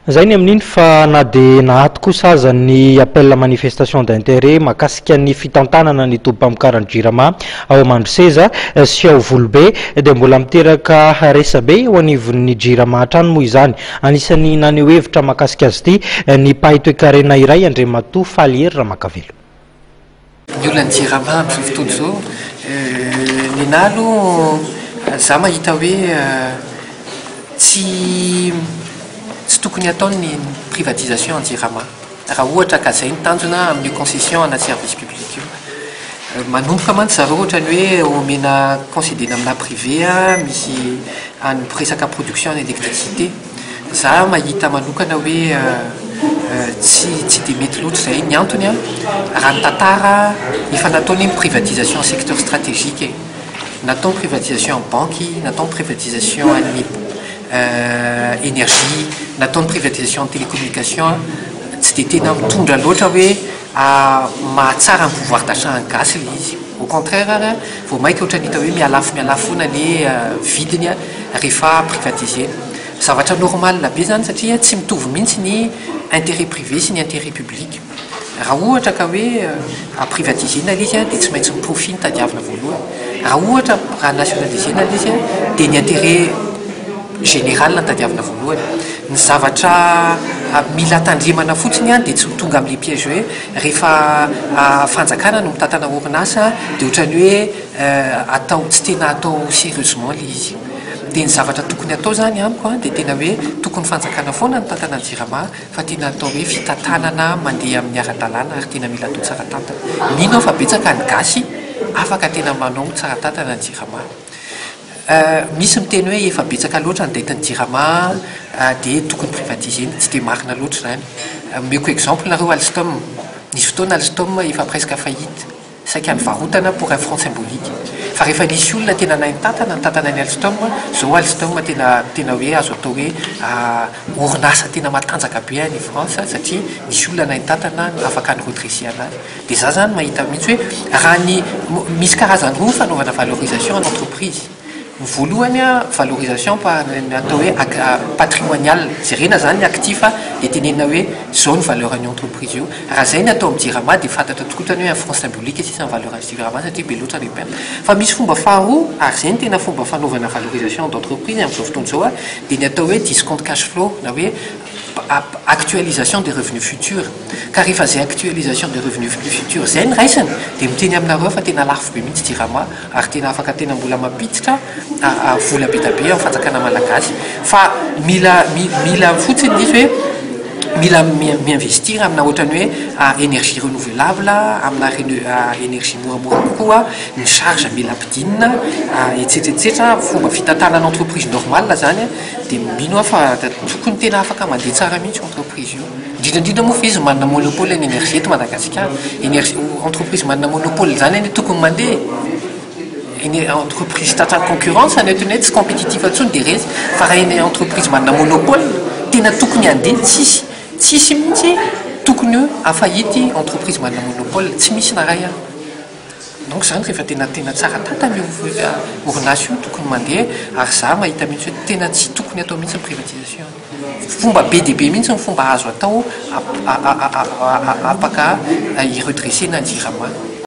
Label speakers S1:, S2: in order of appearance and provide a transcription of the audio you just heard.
S1: Izay ny amin'iny fa na dia naato kosa aza ny appel à manifestation d'intérêt mahakasika ny fitantanana ny tobim-pamokaran'ny Jirama ao Mandroseza sy ao Volobe dia mbola miteraka resabe eo anivon'ny Jirama hatrany moa izany. Anisan'ny naneho hevitra mahakasika azy ity ny mpahay toekarena iray Andriamatoa Falihery Ramakavelo.
S2: Ny olan'ny Jirama amin'izao fotoana izao, nenà aloha za mahita hoe tsy tsy tokony hatao ny privatisation ny Jirama raha ohatra ka zay ny tanjona amin'io concession ana service public io. Manomboka mantsy zareo ohatran'ny hoe omena concéder-na amina privé misy any resaka production électricité. Za mahita manokana hoe tsy tsy dia mety loatra izay. Ny antony an, raha ny tantara efa natao anie ny privatisation secteur stratégique e. Natao ny privatisation ny banky, natao ny privatisation an'ny énergie, natao ny privatisation ny télécommunication, tsy dia tena mitondra loatra hoe mahatsara ny pouvoir d'achat an'ny gasy ilay izy. Au contraire ary an, vao mainka ohatran'ny hita hoe mihalafo mihalafo foana ny vidiny rehefa privatiser-na. Zavatra normal be izany satria tsy mitovy mihitsy ny intérêt privé sy ny intérêt public. Raha ohatra ka hoe privatiser-na ilay izy dia tsy maintsy ny profit no tadiavina voalohany. Raha ohatra raha nationaliser-na ilay izy dia ny intérêt général no tadiavina voalohany. Ny zavatra mila tandremana fotsiny dia tsy ho tonga amin'ilay piège hoe rehefa fanjakana no mitantana orinasa dia ohatran'ny hoe atao tsy tena atao sérieusement ilay izy. Dia ny zavatra tokony atao izany amiko dia tena hoe tokony fanjakana foana no mitantana ny Jirama fa tena atao hoe fitantanana mandeha amin'ny ara-dalàna ary tena mila atao tsara tantana. Mino aho fa betsaka ny gasy afaka tena manao tsara tantana ny Jirama. Misy miteny hoe efa betsaka loatra ny dette-n'ny Jirama dia tokony privatiser-na, tsy dia marina loatra izany. Omeko exemple nareo Alstom, nisy fotoana Alstom efa presque faillite, saika nivarotana pour un franc symbolique. Fa rehefa nisy olona tena nahay nitantana, nitantana ny Alstom, izao Alstom tena tena hoe azo atao hoe orinasa tena matanjaka be any France satria nisy olona nahay nitantana afaka ni-redresser anazy. Dia za zany mahita mihitsy hoe raha ny misy karazany roa ny fanaovana valorisation en entreprise. Ny voalohany an, valorisation par ny atao hoe patrimonial, jerena zany ny actif dia tenenina hoe zao ny valeur an'io entreprise io. Raha zay ny atao amin'ny jirama dia fantatra tokoa zany hoe un franc symbolique sisa ny valeur an'ny jirama satria be loatra ny perte. Fa misy fomba faharoa ary zay no tena fomba fanaovana valorisation d'entreprise amin'izao fotoana izao an, dia ny atao hoe discount cash flow na hoe actualisation des revenus futurs. Ka rehefa zay actualisation des revenus futurs zay no raisina dia miteny aminareo aho fa tena lafo be mihitsy Jirama ary tena afaka tena mbola mampiditra vola be dia be amin'ny fanjakana malagasy fa mila mila fotsiny izy hoe mila mi-investir amina ohatran'ny hoe énergie renouvelable amina énergie moramora kokoa, ny charge mila ampidinina etsetra etsetra, fomba fitantanana entreprise normale zany dia mino aho fa tokony tena afaka mandeha tsara mihitsy io entreprise io. Indrindra indrindra moa fa izy manana monopole ny énergie eto Madagasikara. Énergie, entreprise manana monopole zany anie tokony mandeha e. Eny entreprise tratran'ny concurrence ny eto ny hoe tsy compétitif intsony dia resy. Fa raha eny entreprise manana monopole tena tokony handeha, tsisy tsisy mihitsy tokony hafaity entreprise manana monopole, tsy misy na iray ary. Donc zany rehefa tena tena tsara tantana io orinasa io tokony mandeha ary za mahita mihitsy hoe tena tsy tokony atao mihitsy ny privatisation. Fomba be dia be mihitsy ny fomba azo atao afaka hi-redresser-na ny Jirama.